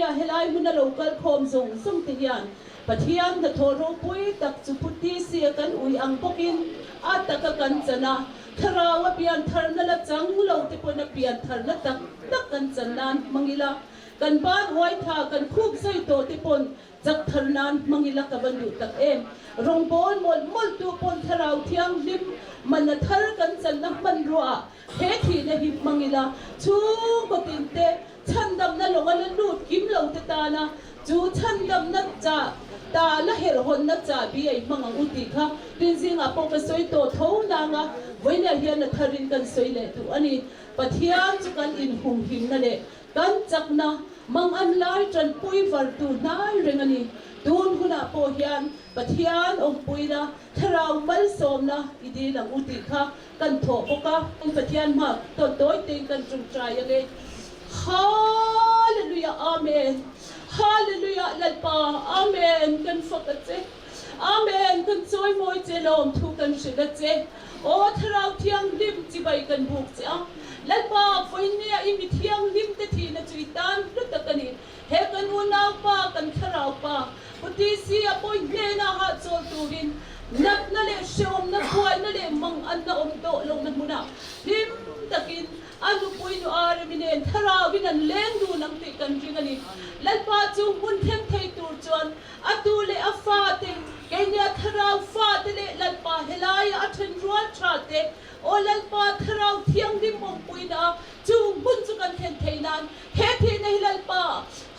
Vawinia helai hmuna lo kal khawm zawng zawng te hian Pathian hnathawh ropui tak chu Puti sia kan ui ang bawkin a taka kan chan a, Thlarau a pian tharna la chang lo te pawn a pian tharna tak tak kan chan nan hmang ila, kan ban uai tha kan khup zui tawh te pawn chak thar nan hmang ila ka van duh tak em. Rawngbawl mawlh mawlh tu pawn Thlarau Thianghlim mana thar kan channa hmanrua ah he thihna hi hmang ila, chhungkaw tin te Chhandamna lawnga la lut kim lo te tana chu chhandamna chah ta la herhawnna chahbi a i hmang ang u tih kha tin zingah pawh ka sawi tawh tho nanga vawiinah hian a tharin kan sawi leh duh a ni. Pathian chu kan inhumhimna leh kan chakna mang an lai tanpui vartu hnai reng a ni. Tun hunah pawh hian Pathian awmpuina thlarau malsawmna i dil ang u tih kha Kan thawh bawk a, Pathian hma tawn tawi tein kan tawngtai ang e. Hallelujah Amen Hallelujah Lalpa Amen kan fak a che Amen kan chawimawi che lawm thu kan hrilh a che Aw Thlarau Thianghlim chibai kan buk che a Lalpa vawinia i mi thianghlim te thihna chu i tan hlu tak a ni He kan unaupa kan Thlarau Pa Pu TC a pawi hnena hahchawl turin natna leh hrehawmna, buaina leh manganna awm tawh lohna hmunah hlim takin a nupui nu Aremi nen thlarauin an leng dun ang tih kan ring a ni. Lalpa chu hmun thleng thei tur chuan a tu leh a fate, keinia thlarau fate leh Lalpa helaia a then rual tha te, Aw Lalpa thlarau thianghlim awmpuina chung hmun chu kan thlen thei nan he thihna hi Lalpa,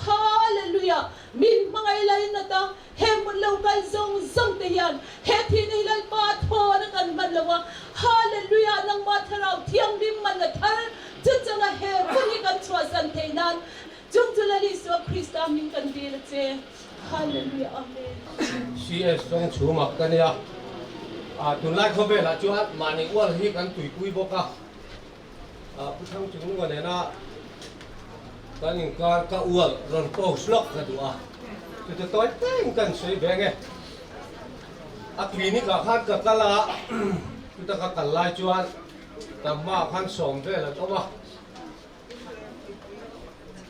Hallelujah! Min hmangaih la in ata he hmun lo kal zawng zawng te hian he thihna hi Lalpa thawn a kan hman lo a, Hallelujah nangmah Thlarau Thianghlim man a thar chu changa he hun hi kan chhuahsan theih nan chung chu Lal Isua Krista hming kan dil a che. Hallelujah Amen. CS zawng chhum ak ka nia. A tunlai khawvelah chuan mahni ual hi kan tuipui bawk a. Pu Thangchungnunga nena kan inkar ka ual rawn post lawk ka duh a, chute tawi teng kan sawi ve nge. A clinic ah khan ka kal a, chuta ka kal lai chuan ka hmaah khan sawm vel an awm a,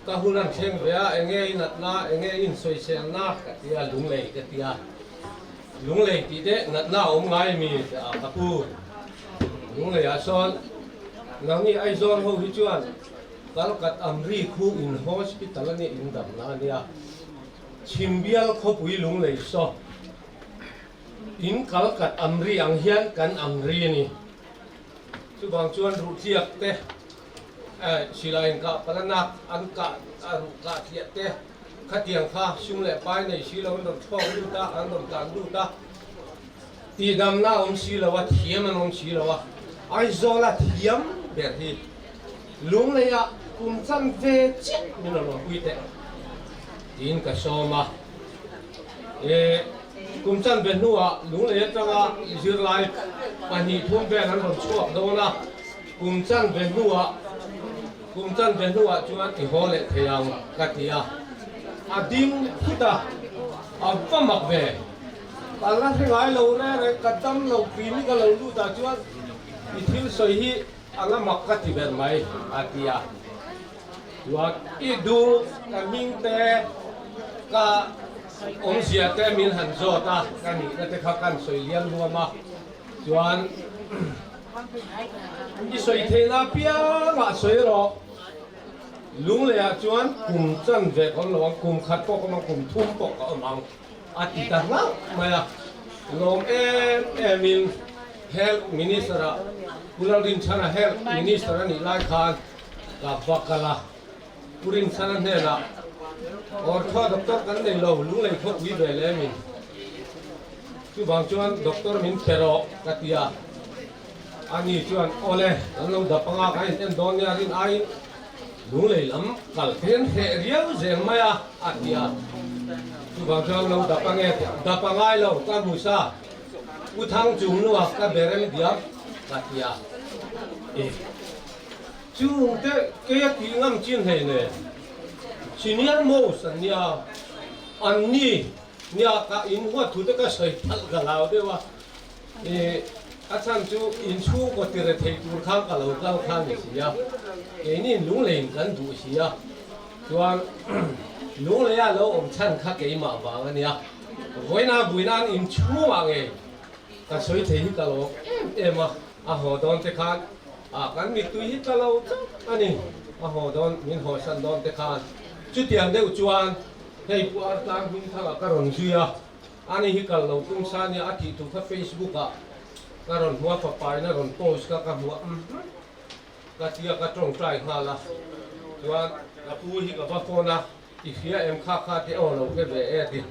ka hun an thleng ve a, enge i natna, enge i insawiselna ka ti a, lunglei ka ti a, lunglei tih te natna a awm ngai mi ka pu. Lunglei ah sawn nangni Aizawl ho hi chuan Kalkat Amri khu in hospital a nia in damna a nia. Chhimbial khawpui Lunglei saw in Kalkat Amri ang hian kan Amri a ni. Chuvang chuan ruhtliak te silai in kah pala nak an kah a ruh kah tliah te khatiang kha sum leh pai nei si lo an rawn chhuak lut a an rawn tlan lut a. Tihdamna a awm si lo a, thiam an awm si lo a, Aizawla thiam ber hi Lungleiah kum chan ve chiah min rawn awmpui teh tiin ka sawm a. E, kum chan ve hnuah Lunglei atanga zirlai 2 3 vel an rawn chhuak dawn a, kum chan ve hnuah kum chan ve hnuah chuan i haw leh thei ang ka ti a, a ding phut a, a va mak ve. Ka la hre ngai lo reng reng, ka dam lo pin ka lo lut ah chuan i thil sawi hi a la mak ka ti ber mai a ti a. Chuan i duh ka hming te ka awmzia te min han zawt a, ka nihna te kha kan sawi liam luam a, chuan i sawi theihna apiang ah sawi rawh. Lunglei ah chuan kum chanve ka awm lo ang, kum khat pawh ka awm ang, kum thum pawh ka awm ang. A ti ta hlauh mai a, lawm em em in Health Minister ah Pu Lalrinchhana Health Minister a nih lai khan ka va kal a, Pu Rinchhana hnenah Ortho doctor kan nei lo, lunglei khawpui ve lem in chuvang chuan doctor min pe rawh ka ti a, ani chuan awle kan lo dap anga kan in en dawn nia rin aiin Lunglei lam kal then hreh riau zel mai a, a ti a. Chuvang chuan lo dap ange tih a, dap a ngai lo, ka hmu sa, Pu Thangchung nua ka berem diam, ka ti a. E, chung te kei a tih ngam chin hlei nen, senior most an nia, an ni nia ka in huat thu te ka sawi phalh ka hlau deuh a. I a chhan chu inchhungkaw ti rethei tur khan ka lo kal kha ni si a, keini lungleiin kan duh si a, chuan. Lungleia lo awm chhan kha keimah vang a nia. Vawiina buina'n inchhungah nge ka sawi thei hi ka lawm em em a, a haw dawn te khan ah kan mittui hi tla lo chauh a ni. A haw dawn, min hawsan dawn te khan chutiang deuh chuan hei Pu Artlang Hmingthanga ka rawn zui a, ani hi kal lo tum sa nia a tih thu kha Facebook ah ka rawn hmu a, fapain a rawn post kha ka hmu a, umm. Ka tia ka tawngtai nghal a, chuan ka pu hi ka va phone a, i hria em kha kha te aw lo hre ve e a ti,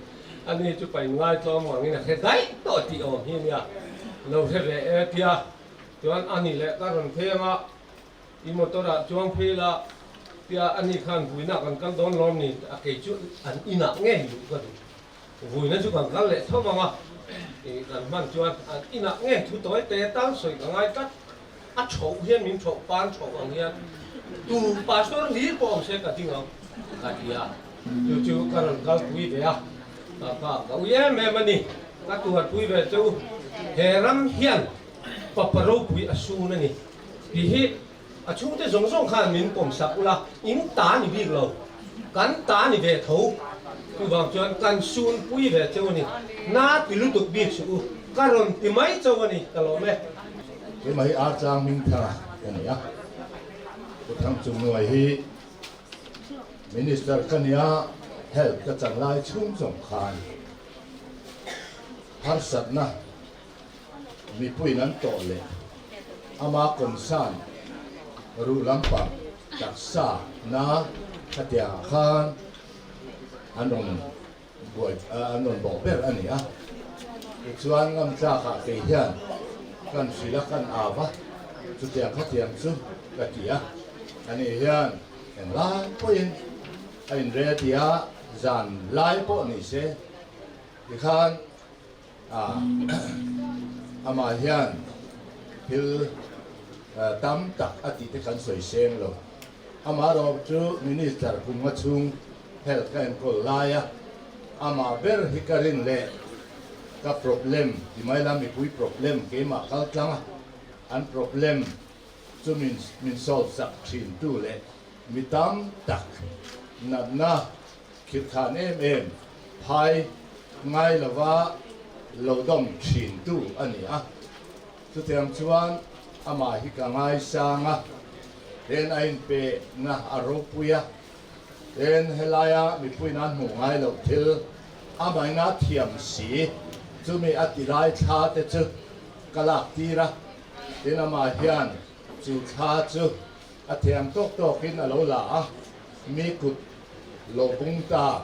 ani chu pain ngaitlawm angin a hre daih tawh tih awm hi nia, lo hre ve e tia, chuan ani leh ka rawn pheng a, i motor ah chuang phei la tia ani khan vuina kan kal dawn lawm ni, a kei chu an inah ngei luh ka duh, vuina chu kan kal leh tho vang a, kan hman chuan an inah ngei thu tawi te tal sawi ka ngai tlat. A chhoh hian min chhoh pan chhoh ang hian tu pastor hlir pawh awm se ka ding ang ka ti a, chu chu ka rawn kalpui ve a, ka ka ka ui em em a ni, ka tuarpui ve che u, he ram hian papa ropui a sun a ni tih hi a chhungte zawng zawng khan min pawm sak ula, in ta ni bik lo, kan ta ni ve tho, chuvang chuan kan sunpui ve che u a ni, na ti lutuk bik suh u, ka rawn ti mai chauh a ni, ka lawm e. Keimah hi Archang Hmingthara ka ni a, Pu Thangchungnuai hi Minister ka nia, Health ka chan lai chhung zawng khan harsatna mipuiin an tawh leh ama concern ruh lampang taksa na khatiangah khan an rawn buai an rawn bawh ber a ni a, tichuan ngam tlakah kei hian kan hrilh a, kan au a, chutiang khatiang chu ka ti a, ani hian englai pawhin a inre a ti a, zan lai pawh ni se tikhan amah hian thil tam tak a tih te kan sawi seng lo. Amaherawh chu Minister kum nga chhung Health ka enkawl lai a, amah ber hi ka rin leh ka problem ti mai la mipui problem keimah kal tlang a, an problem chu min min solve sak thin tu leh mi tam tak natna khirhkhan em em phai ngai lova lo dawm thin tu a ni a. Chutiang chuan amah hi ka ngaisang a, ten a inpehna a ropui a, ten helaia mipuiin an hmuh ngai loh thil amahin a thiam si, chumi a ti lai thla te chu ka lak tir a, tin amah hian chu thla chu a thiam tawk tawkin a lo la a, mi kut lo bung ta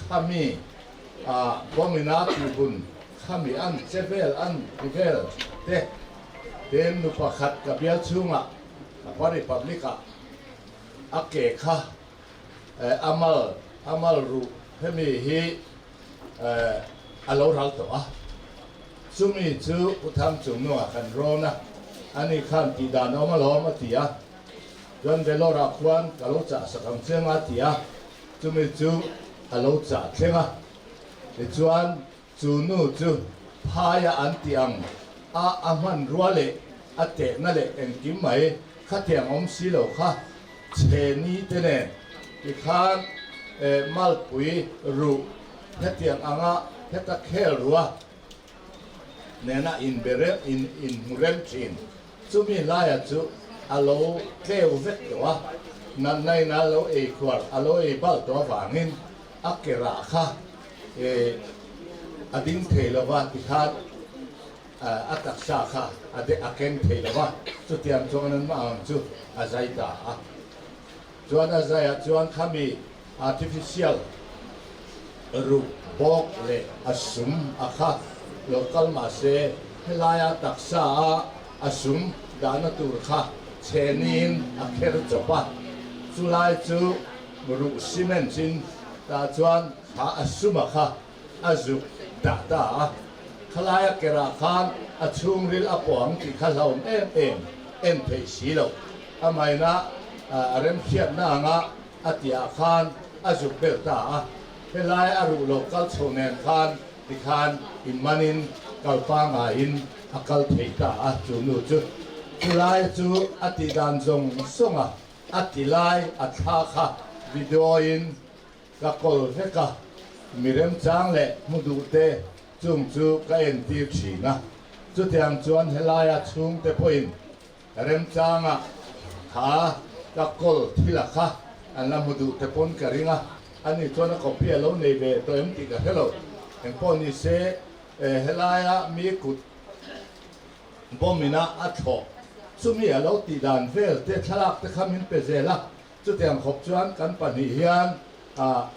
khami a bawngina tihbun Khami an che vel an ti vel te ten nu pakhat ka bial chhungah Apa Republic ah a ke kha a mal a mal ruh hemi hi a lo ral tawh a, chumi chu U Thang Chungnuah kan rawn a, ani khan tih dan a awm alawm a ti a, chuan Vellore ah khuan ka lo chah sak ang che anga a ti a, chumi chu a lo chah thleng a. Tichuan, chu nu chu phaia an tih ang a a hmanrua leh a tehna leh engkim mai khatiang awm si lo kha chhe ni te nen tikhan malpui ruh hetiang anga heta khel rua nena inbe rem in inhmu rem thin. Chumi hlaia chu a lo tleu vek tawh a, natna in a lo ei khuar a lo ei bal tawh avangin a ke rah kha a ding thei lo va, tikhan a taksa kha a a keng thei lo va, chutiang chuan an mah ang chu a zai ta a. Chuan a zaiah chuan khami artificial ruh bawk leh a sum a kha lo kal mah se helaia taksa a a sum dahna tur kha chhenin a kher chawp a, chulai chu ruh cement in tah chuan kha a sum a kha a zuk dah ta a, khalaia kerah khan a chhungril a pawh ang tih kha hlauhawm em em en theih si loh. A maina a remhriatna anga a tihah khan a zuk bel ta a, helai a ruh lo kal chho nen khan tikhan inmanin kal pangaiin a kal thei ta a, chu nu chu chulai chu a tih dan zawng zawng a, a ti lai a thla kha video in. ka kawl vek a, mi remchang leh hmu duh te chung chu ka entir thin a. Chutiang chuan helaia chhungte pawhin remchanga kha ka kawl thil a kha an la hmu duh te pawn ka ring a, ani chuan a copy a lo nei ve tawh em tih ka hre lo. Engpawh ni se helaia mi kut bomb ina a thlawh chumi a lo tih dan vel te thlalak te kha min pe zel a, chutiang khawp chuan kan pahnih hian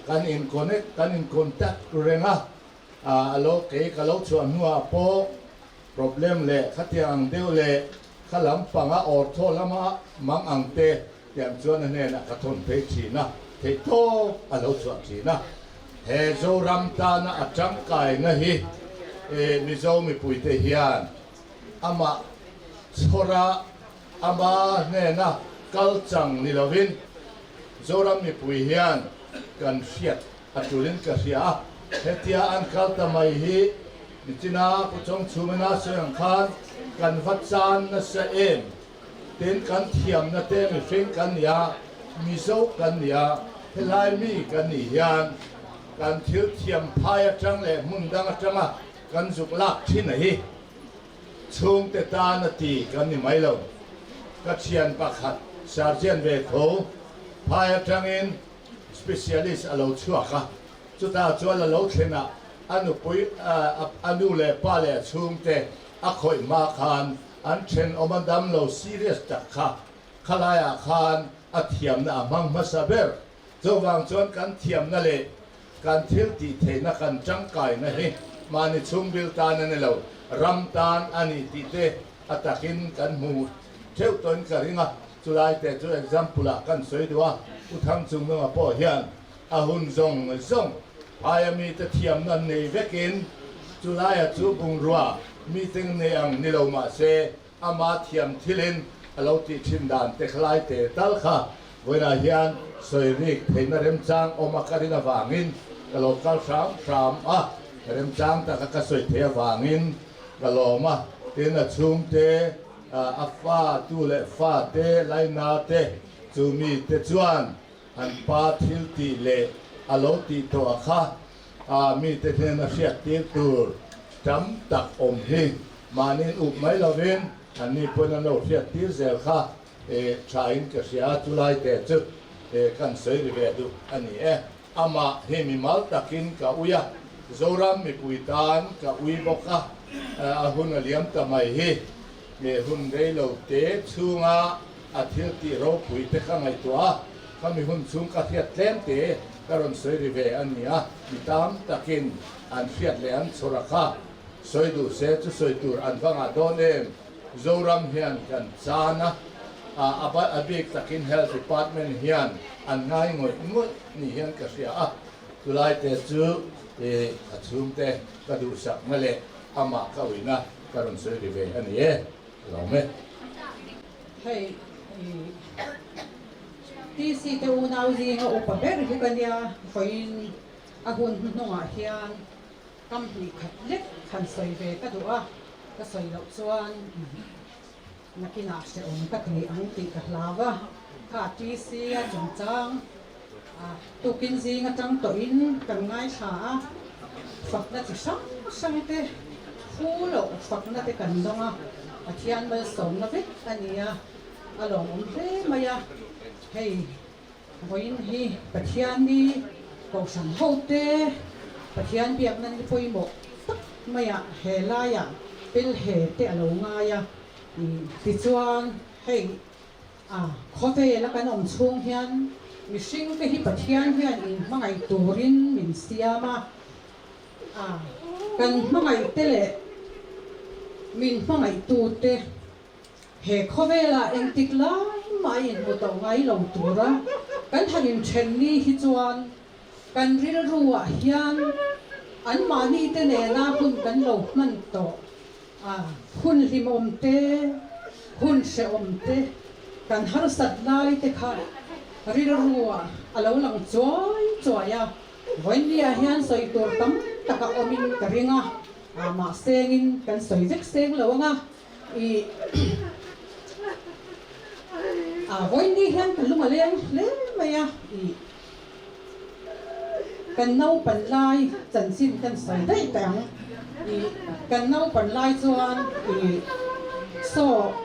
kan in connect kan in contact reng a, a lo kei ka lo chhuah hnuah pawh problem leh khatiang ang deuh leh kha lampanga ortho lama mang ang te tiang chuan a hnenah ka thawn phei thin a, theihtawp a lo chhuah thin a. He Zoram tana a tangkaina hi Mizo mipuite hian amah chhawra ama hnena kal chang ni lovin Zoram mipui hian kan hriat a tulin ka hria a. Hetia an kal ta mai hi nichina Pu Chawngchhumina sawi ang khan kan va chan nasa em? Tin, kan thiamna te mihring kan ni a, Mizo kan ni a, helai mi kan nih hian kan thil thiam phai atang leh hmun dang atanga kan zuk lak thin a hi chhungte tan a ti kan ni mai lo. Ka thian pakhat Sergeant ve tho phai atangin specialist a lo chhuak a, chutah chuan a lo thlen a, a nupui a nu leh pa leh a chhungte a khawih hma khan An thenawm a dam lo serious tak kha khalaiah khan a thiamna a hmang hmasa ber. Chuvang chuan kan thiamna leh kan thil tih theihna kan tangkaina hi mahni chhungbil tan a ni lo, ram tan a ni tih te a takin kan hmu theuh tawhin ka ring a. Chulai te chu example ah kan sawi duh a, U Thangchungnunga pawh hian a hun zawng zawng aia mite thiamna nei vekin chulaia chu bungrua meeting nei ang ni lo mah se ama thiam thilin a lo tih thin dan te khalai te tal kha vawiinah hian sawi rik theihna remchang awm a ka rin avangin ka lo kal hram hram a, remchang taka ka sawi theih avangin ka lawm a, tin a chhungte a fa tu leh fa te laina te chu mite chuan An pa thil tih leh a lo tih tawh a kha a mite hnena hriat tir tur tam tak awm hi mahniin up mai lovin an ni pawn an lo hriat tir zel kha e thain ka hria a, chulai te chu e kan sawi ri ve duh a ni e. Amah hi mimal takin ka ui a, Zoram mipui tan ka ui bawk a, a hun a liam ta mai hi e hun rei lo te chhunga A thil tih ropui te ka ngaihtuah a, khami hun chhung ka hriat tlem te ka rawn sawi ri ve a ni a, mi tam takin an hriat leh an chhawr a kha sawi duh se chu sawi tur an va ngah dawn em? Zoram hian kan chan a, a bik takin Health Department hian an ngai ngawih ngawih ni hian ka hria a, chulai te chu a chhungte ka duhsakna leh amah ka uina ka rawn sawi ri ve a ni e. Lawm e. Hei TC te unau zinga upa ber hi ka nia, vawiin a hun hnuhnungah hian kam hnih khat lek han sawi ve ka duh a, ka sawi loh chuan nakinah hrehawm ka ti ang tih ka hlau a, kha TC a chungchang tukin zing atang tawhin kan ngaithla a, fakna chi hrang hrang te phu loh fakna te kan dawng a, Pathian malsawmna vek a ni a, a lawmawm hle mai a, hei vawiin hi Pathian ni Kohhran ho te Pathian biakna ni pawimawh tak maiah he laiah pelhe te a lo ngai a, tichuan hei A, khawvela kan awm chhung hian mihringte hi Pathian hian inhmangaih turin min siam a. A, kan hmangaihte leh min hmangaihtute he khawvelah engtik lai mah a inhmu tawh ngai lo tura kan han inthen ni hi chuan kan rilruah hian anmahnite nena hun kan lo hman tawh. A hun hlimawm te, hun hrehawm te, kan harsat lai te kha rilruah a lo lang chuai chuai a, vawiinniah hian sawi tur tam tak a awmin ka ring a, mahsengin kan sawi vek seng lo ang a, ih a vawiinni hian ka lung a leng hle mai a, ih. Kan naupan lai chanchin kan sawi daih teh ang. Ih kan naupan lai chuan ih saw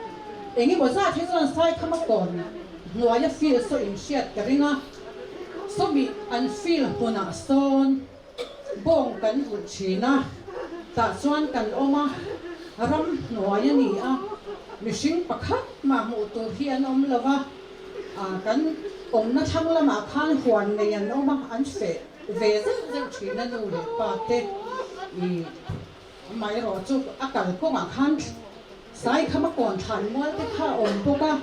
eng emaw zat hi chuan Saikhama kawn hnuaia field saw inhriat ka ring a, sawmi an field hmunah sawn Bawng kan vulh thin a, tah chuan kan awm a, ram hnuai a ni a, mihring pakhat mah hmuh tur hi an awm lo va, kan awmna thlang lamah khan huan nei an awm a, an feh ve zeuh zeuh thin a nu leh pa te ih amaherawh chu a kalkawngah khan Saikhama kawn thlan mual te kha a awm bawk a,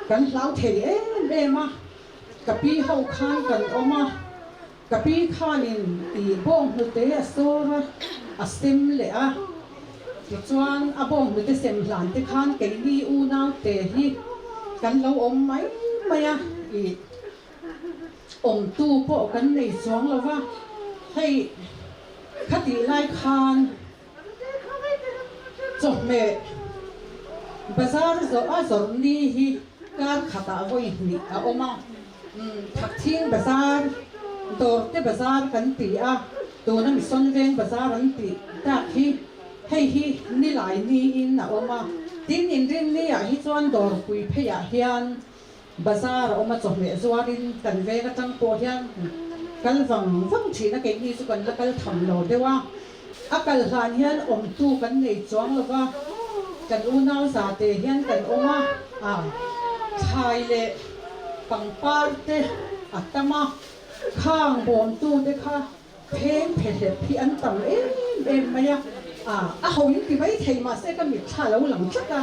kan hlau thei em em a, ka pi ho khan kan awm a. Ka pi khanin i bawnghnute a sawr a, a sem leh a. Tichuan a bawnghnute sem hlan te khan keini unaute hi kan lo awm mai mai a, i awmtu pawh kan nei chuang lo va, hei khatih lai khan Chawhmeh bazar zawrh a zawrh ni hi kar khatah vawi hnih a awm a, Thakthing bazar, Dawrte bazar kan ti a, tuna Mission Veng bazar an tih tak hi hei hi nilai niin a awm a, tin inrinni ah hi chuan Dawrpui pheiah hian Bazar a awm a chawhmeh zuarin kan veng atang pawh hian kal vang vang thin a, keini chu kan la kal tham lo deuh a, a kal hlan hian awmtu kan nei chuang lo va, kan unau za te hian kan awm a, a thlai leh pangpar te a tam a, khang bawmtu te kha Pheng phehlep hi an tam em em mai a, a ho in ti mai thei mahse ka mitthla lo lang tlat a,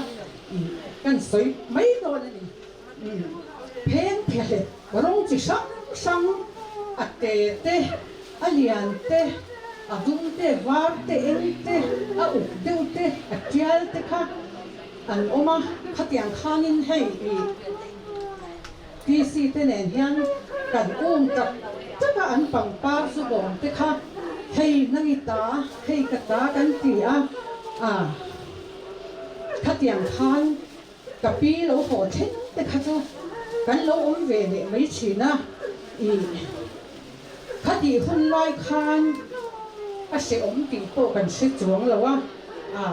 kan sawi mai dawn a ni. Pheng phehlep rawng chi hrang hrang, a te te, a lian te, a dum te, var te, eng te, a uk deuh te, a tial te kha an awm a, khatiang khanin hei ih. PC te nen hian kan um tak tak a an pangpar zu bawm te kha hei nang i ta hei ka ta kan ti a a khatiang khan ka pi lo haw thleng te kha chu kan lo awm ve leh mai thin a ih khatih hun lai khan a hrehawm tih pawh kan hre chuang lo a a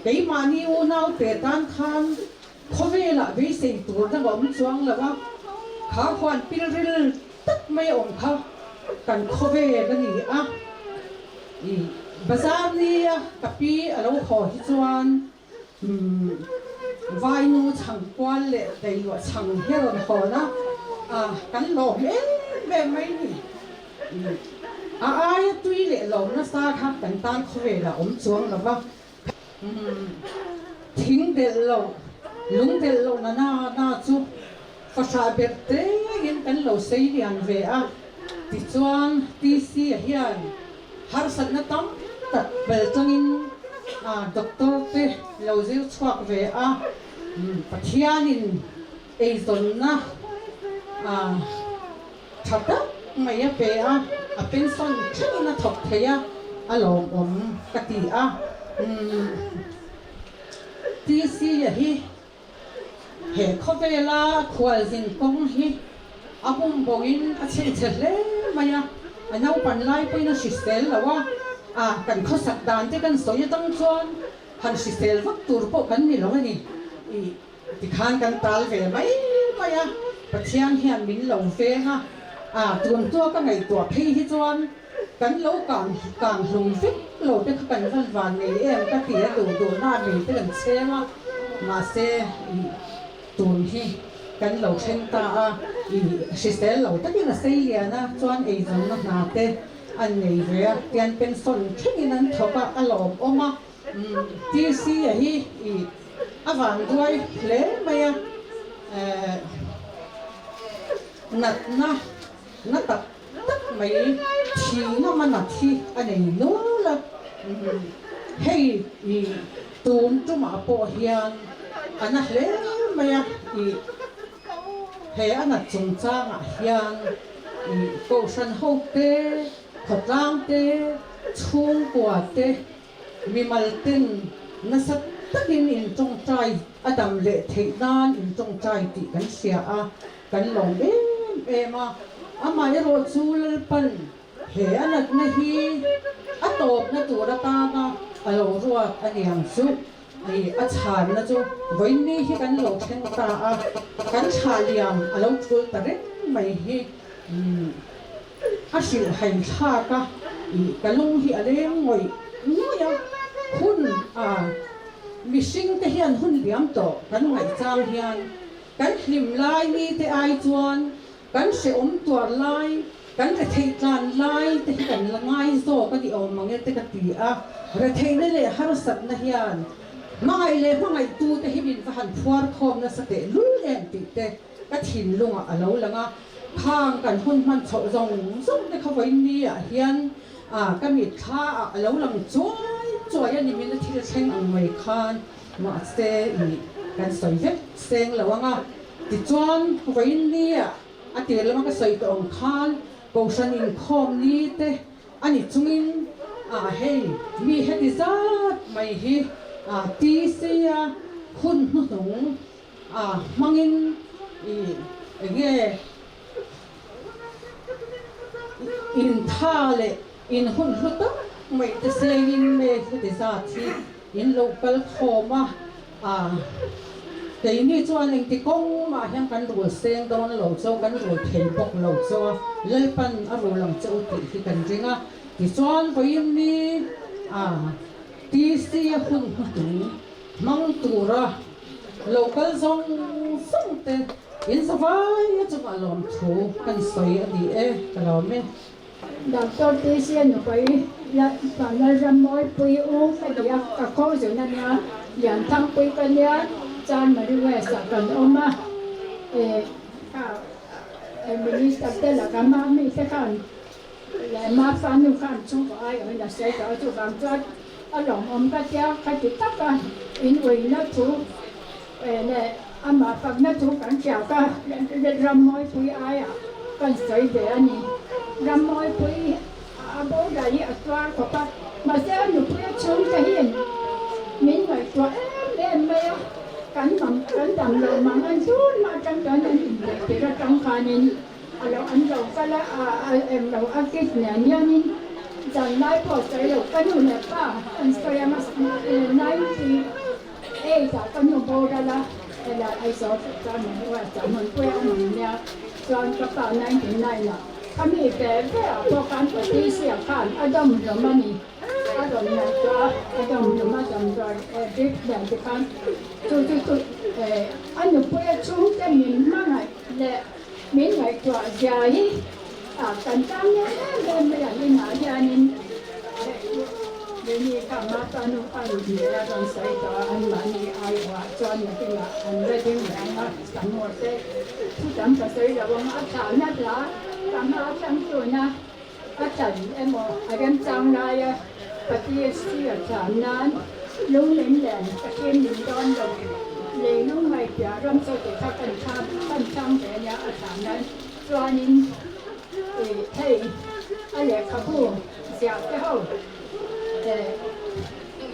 keimahni unau te tan khan Khawvelah beisei tur dang a awm chuang lo a, kha huan pilril tak mai a awm kha kan khawvel a ni a. I bazar nia ka pi a lo haw hi chuan Vainu chhang kual leh deiluah chhang hi a rawn hawn a, kan lawm em em mai ni. A aia tui leh lawm nasa kha kan tan khawvelah a awm chuang lo va. Thing delh loh, lung delh loh na na na chu fahrah ber tengin kan lo sei lian ve a, tichuan TC a hian harsatna tam tak bel tangin doctor te lo zir chhuak ve a, Pathianin eizawnna Tha tak mai a pe a, a pension thlengin a thawk thei a, a lawmawm ka ti a. Umm TC a hi he khawvela khualzin kawng hi a bum bawngin a chhengchhe hle mai a, a naupan lai pawhin a hrisel lo a, a kan khawsak dan te kan sawi atang chuan han hrisel vak tur pawh kan ni lo a ni. Ih. Tikhan kan tal ve mai mai a, Pathian hian min lo veng a, a tun tua ka ngaihtuah phei hi chuan kan lo kang kang hlum vek lo te kha kan van van ngei em ka ti a, duh duhna mei te kan chheng a, mahse ih tun hi kan lo thleng ta a, ih hrisel lo takin a sei lian a, chuan eizawnna hna te an nei ve a, tian pension thlengin an thawk a, a lawmawm a, TC a hi ih. A vang duai hle mai a, natna na tak tak mai thi ngam a nat hi a nei nual a, hei i tun tumah pawh hian a na hle mai a, i he a nat chungchangah hian i kohhran ho te, khawtlang te, chhungkua te, Mimal ten nasa takin in tawngtai a dam leh theih nan in tawngtai tih kan hria a, kan lawm em em a. Amaherawh chu Lalpan he. He a natna hi a tawpna tur atana a lo ruat a niang chu i a chhanna chu vawiinni hi kan lo thleng ta a, kan thlah liam a lo tul ta reng mai hi a hrilh hain thlak a, i ka lung hi a leng ngawih ngawih a, hun a mihring te hian hun liam tawh kan ngaih chang hian kan hlim lai ni te ai chuan Kan hrehawm tuar lai, kan retheih tlan lai te hi kan la ngai zawk a ni awm mang e te ka ti a. Retheihna leh harsatna hian hmangaih leh hmangaihtu te hi min va han phuar khawm nasa teh lul em tih te ka thinlungah a lo lang a. Khang kan hun hman chhoh zawng zawng te kha vawiin ah hian ka mitthla ah a lo lang chuai chuai a ni min a thil thleng ang mai khan mahse ih kan sawi vek seng lo ang a. Tichuan, vawiin nia a tir lama ka sawi tawh ang khan Kohhran inkhawm ni te a ni chungin ah hei mi heti zat mai hi TC a hun hnuhnung ah hmangin ih enge intha leh inhun hlu tak mai te sengin me heti zat hi in lo kal khawm a. A, keini chuan engti kawng mah hian kan rul seng dawn lo cho, kan rul thei bawk lo cho a, Lalpan a rul ang che u tih hi kan ring a. Tichuan vawiin ni a TC a hun hnuhnung hmang tura lo kal zawng zawng te in zavai a chungah lawmthu kan sawi a ni e, ka lawm e. Doctor TC nupui Vanlalrammawipui u ka ni a, ka khaw zun a nia, Lianthangpui ka nia, Chanmari West ah kan awm a, kha Minister te laka mami te khan leh Mafanu nu khan chhungkaw aiawhin a sawi tawh a, chuvang chuan a lawmawm ka tia, khati taka in uina thu leh amah fakna thu kan hria ka Rammawipui aiah kan sawi ve a ni. Rammawipui a boral hi a tuar khawp a, mahse a nupui a chhungte hian min ngaihtuah em em mai a, kan mam kan dam lo mang an tun mah atang chuan an inneih tir atang khanin a lo an lo kal a, a eng lo a kit nen hianin zanlai pawh sawi lo ka nu leh pa an sawi ang a 90 Ei tah ka nu boral a, helai Aizawl hrep chuan min uar chah hmunpui a awm ang nia, chuan ka pa 99 ah ka mi ve ve ah pawh khan Patricia khan a dawm hlawm a ni, a rawn ngaihtuah a, a dawm hlawm a damdawi drip nen te khan chu chu chu a nupui a chhungte min hmangaih leh min ngaihtuah zia hi kan tan em em mai ang inah hianin. Keini kha Mata nu kha ni a rawn sawi tawh a, anmahni aiawhah chuan nakinah an la ding leh ang a, ka hmuh te thu tam ka sawi lo ang, a thlahna hla ka hma atang tuna a thlan emaw a remchang laia PTSD a thlan nan lunglen len ka thim min dawn lo, leilung ngaihpiah ram chaw te kha kan kan thlang ve ania a thlan nan chuanin hei a lehkhabu ziah te ho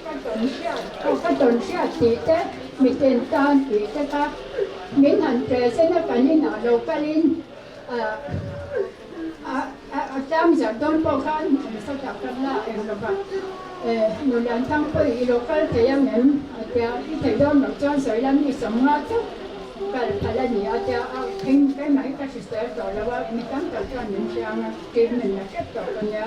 ka tawn hriat aw ka tawn hriat tih te miten tan tih te kha min han present a kan inah lo kalin a tlang zarh dawn pawh khan eng sawtah kan la eng lova nulian thang pawh i lo kal thei ang em a tia i thei dawn loh chuan sawi la mi 50 chauh kal phal a ni a tia a thing keimah hi ka hrisel tawh lo a mi tam tak chuan min hriang a treatment la hrep tawh ka nia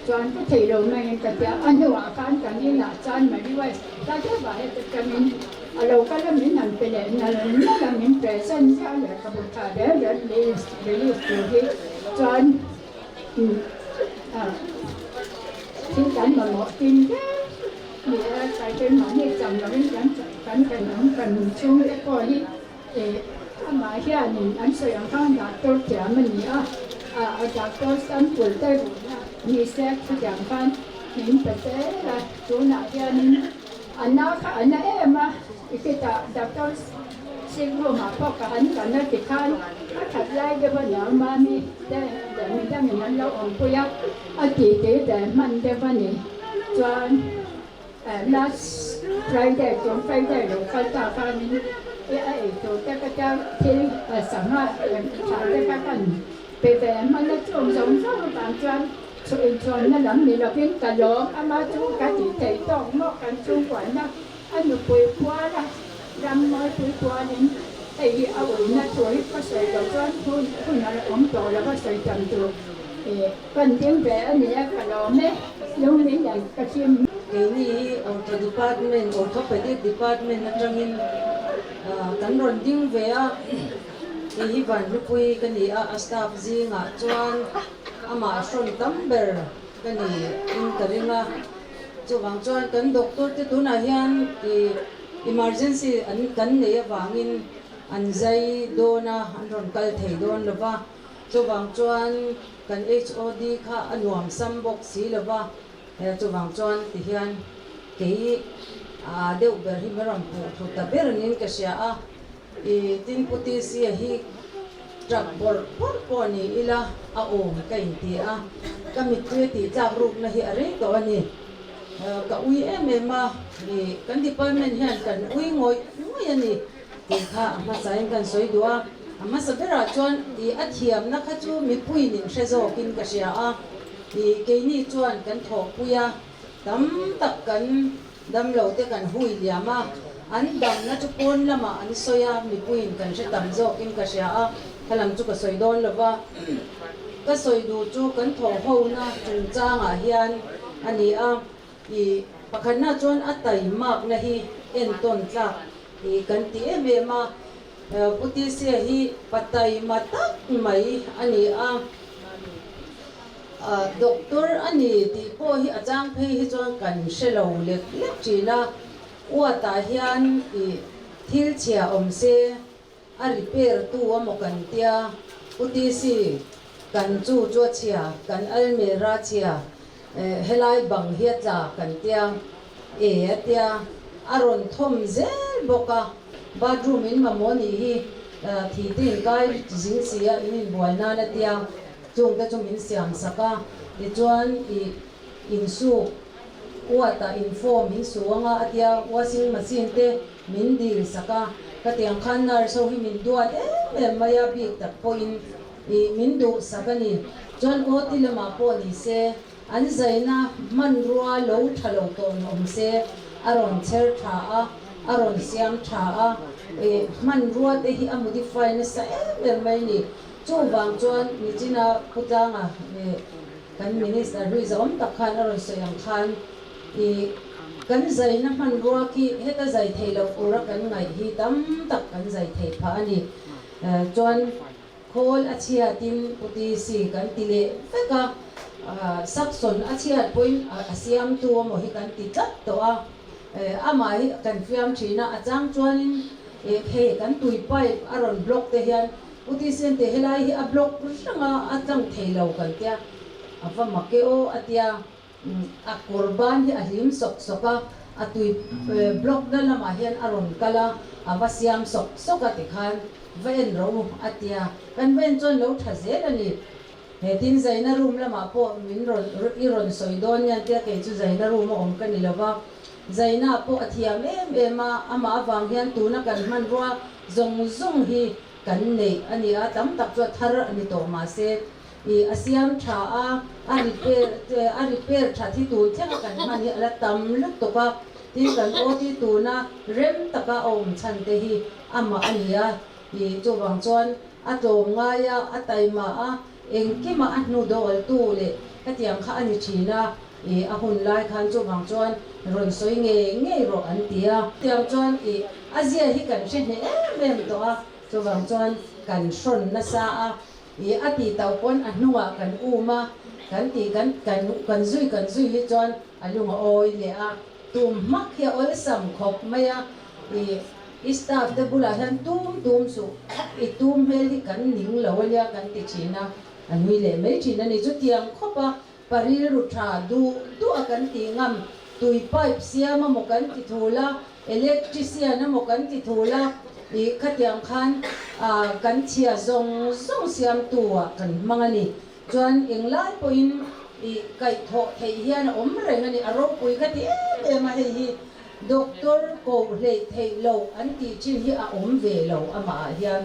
chuan ka thei lo maiin ka tia a hnuah khan kan inah chuan Mary West ta deuhah heta tangin a lo kal a min han pe leh nal nal a min present ziah lehkhabu tha reng reng release release tur hi chuan thil kan mamawh tin hle ni a kai mahni cham lovin kan kan kan awm kan chhungte pawh hi amah hianin an sawi ang khan doctor thiam a ni a a doctor sample te ruhna ni se chutiang khan min pe zel a tunah hianin a na kha a na em a ikitah doctor sick room ah pawh ka han kan a tikhan a that lai deuh a niang mami te leh midangin an lo awmpui a a tih tih ve hman deuh a ni chuan Last Friday tun Friday lo kal ta khanin i a ei tur te ka tia thil sangha tha te kha kan pe ve hman a chung zawng zawng avang chuan Chhuinchhawnna lam ni lovin ka lawm ama chu ka tih theih tawk maw kan chhungkuahna a nupui puala ram mawipui pualin hei hi a uina thu hi ka sawi loh chuan hun hun a awm tawh lo va sawi tam tur kan ding ve a nia ka lawm e lungmin an ka hlim. Keini hi Ortho Department, Orthopedic Department atangin kan rawn ding ve a, kei hi Vanhlupui ka ni a, a staff zingah chuan Amah hrawn tam ber ka ni in ka ring a, chuvang chuan kan doctor te tunah hian ih emergency an kan nei avangin an zai dawn a, an rawn kal thei dawn lo va, chuvang chuan kan HOD kha a nuam sam bawk si lo va, chuvang chuan tihian kei ah deuh ber hi min rawn puh thu ta ber niin ka hria a. I tin Pu Tisia hi tap bawrh bawrh pawh ni ila a awm ka inti a, ka mittui a tih tlak rukna hi a rei tawh a ni. Ka ui em em a, i kan department hian kan ui ngawih ngawih a ni tih kha a hmasain kan sawi duh a. A hmasa berah chuan i a thiamna kha chu mipuiin in hre zawkin ka hria a, i keini chuan kan thawhpui a, tam tak kan Damlo te kan hui liam a, an damna chu pawn lamah an sawi a, mipuiin kan hre tam zawkin ka hria a, khalam chu ka sawi dawn lo va. Ka sawi duh chu kan thawhhona chungchangah hian a ni a, i pakhatna chuan a taimakna hi entawn tlak i kan ti em em a, Pu Tisia hi pa taima tak mai a ni a. Doctor a ni tih pawh hi a chang phei hi chuan kan hre lo lek lek thin a, uatah hian ih thil chhia awm se a repair tu amaw kan tia, Pu TC kan chu chu a chhia, kan almera chhia, helai bang hi a tla kan tia, e a tia, a rawn thawm zel bawk a, bathroom in mamawh nih hi thi te inkai zing si a in inbuai nan a tia. Chungte chu min siam sak a, tichuan i insuk uat ah inform min su anga a tia washing machine te min dil sak a, ka tiang khan nurse ho hi min duat em em mai a bik tak pawhin i min duh sak a ni. Chuan OT lamah pawh ni se an zaina hmanrua lo tha lo tawh in awm se a rawn chher tha a, a rawn siam tha a, i hmanrua te hi a modify nasa em em mai a ni. Chuvang chuan Nichina Putlanga leh kan Minister hlui zahawm tak khan a rawn sawi ang khan i kan zaina hmanrua khi heta zai thei loh tura kan ngaih hi tam tak kan zai thei phah a ni. Chuan khawl a chhiatin UTC kan ti leh vek a, Saxon a chhiat pawhin a siamtu amaw hi kan ti tlat tawh a, amah hi kan fiam thin a, a chang chuanin hei kan tui pipe a rawn block te hian Pu Tisente helai hi a block reng a, a tlang thei lo kan tia, a va mak e aw a tia, a kawr ban hi a hlim sawk sawk a, a tui block na lamah hian a rawn kal a, a va siam sawk sawk a tikhan va en rawh u a tia, kan va en chuan lo tha zel a ni. He tin zaina room lamah pawh min rawn i rawn sawi dawn nia tia kei chu zaina room a awm ka ni lo va, zaina pawh a thiam em em a, amah avang hian tuna kan hmanrua zawng zawng hi kan neih a ni a, tam tak chu a thar a ni tawh mahse ih a siam tha a, a repair a repair that hi tun thleng a kan hman hi a la tam lutuk a, tin kan OT tuna rem taka a awm chhan te hi amah a ni a, ih chuvang chuan a tlawm ngai a, a taima a, engkimah a hnu dawltu leh hetiang kha a ni thin a, ih a hun lai khan chuvang chuan rawn sawi ngei ngei rawh an ti a. Tiang chuan ih a zia hi kan hre hneh em em tawh a, chuvang chuan kan hrawn nasa a, ih a tih tauh pawn a hnungah kan um a, kan tih kan kan kan zui kan zui hi chuan a lung a awi leh a, tum hmak hi a awlsam khawp mai a, ih i staff te bulah hian tum tum suh, i tum hmel hi kan ning lo ania kan ti thin a, a nui leh mai thin a ni. Chutiang khawp a Pa rilru tha duh duh a kan tih ngam, tui pipe siam amaw kan ti thul a, electrician amaw kan ti thul a, ih khatiang khan ah kan chhia zawng zawng siamtu ah kan hmang a ni. Chuan englai pawhin ih kaihthawh theih hian a awm reng a ni, a ropui ka ti em em a, hei hi doctor koh hleih theih loh an tih chin hi a awm ve lo amah ah hian.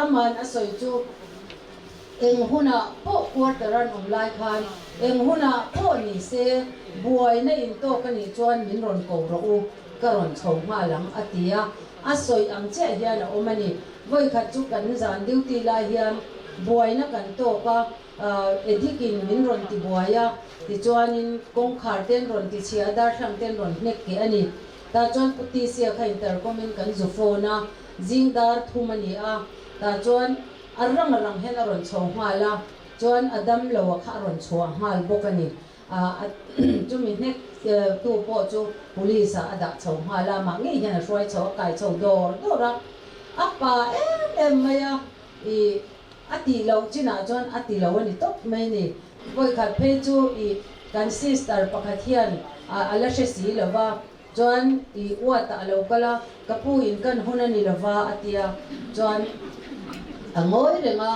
Aman a sawi chu. Eng hunah pawh quarter an awm lai khan eng hunah pawh ni se buaina intawk a nih chuan min rawn ko rawh u, ka rawn chho nghal ang a ti a, a sawi ang chiah hian a awm a ni. Vawikhat chu kan zan duty lai hian buaina kan tawk a, Edikin min rawn ti buai a, tichuanin kawngkhar ten rawn ti chhia a, darthlang ten rawn hnek keh a ni. Tah chuan Pu Tisia kha intercom in kan zu phone a, zing dar thum a ni a, tah chuan a rang a rang hian a rawn chho nghal a, chuan a dam lo a kha a rawn chhuah nghal bawk a ni. Chumi hnek tu pawh chu police ah a dah chho nghal a, mah ngei hian a hruai chho, a kai chho dawr dawr a, a pa em em mai a, ih a tih loh chinah chuan a ti lo a ni tawp mai ni. Vawikhat phei chu ih kan sister pakhat hian a la hre si lo va, chuan ih uatah a lo kal a, ka pu in kan hun a ni lo va a tia, chuan a ngawi reng a,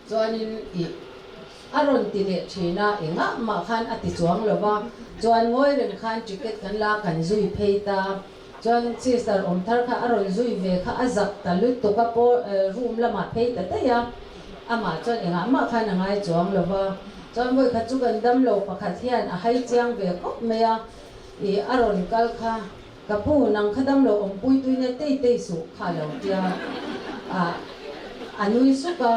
chuanin ih A rawn ti leh thin a, engah mah khan a ti chuang lo va, chuan ngawi reng khan ticket kan la kan zui phei ta. Chuan sister awm thar kha a rawn zui ve kha a zak ta lutuk a, paw room lamah phei ta daih a, amah chuan engah mah khan a ngai chuang lo va. Chuan vawi khat chu kan damlo pakhat hian a hai chiang ve khawp mai a, ih a rawn kal kha ka pu nang kha damlo awmpui tuine tei tei suh kha a lo tia a, a nui suk a.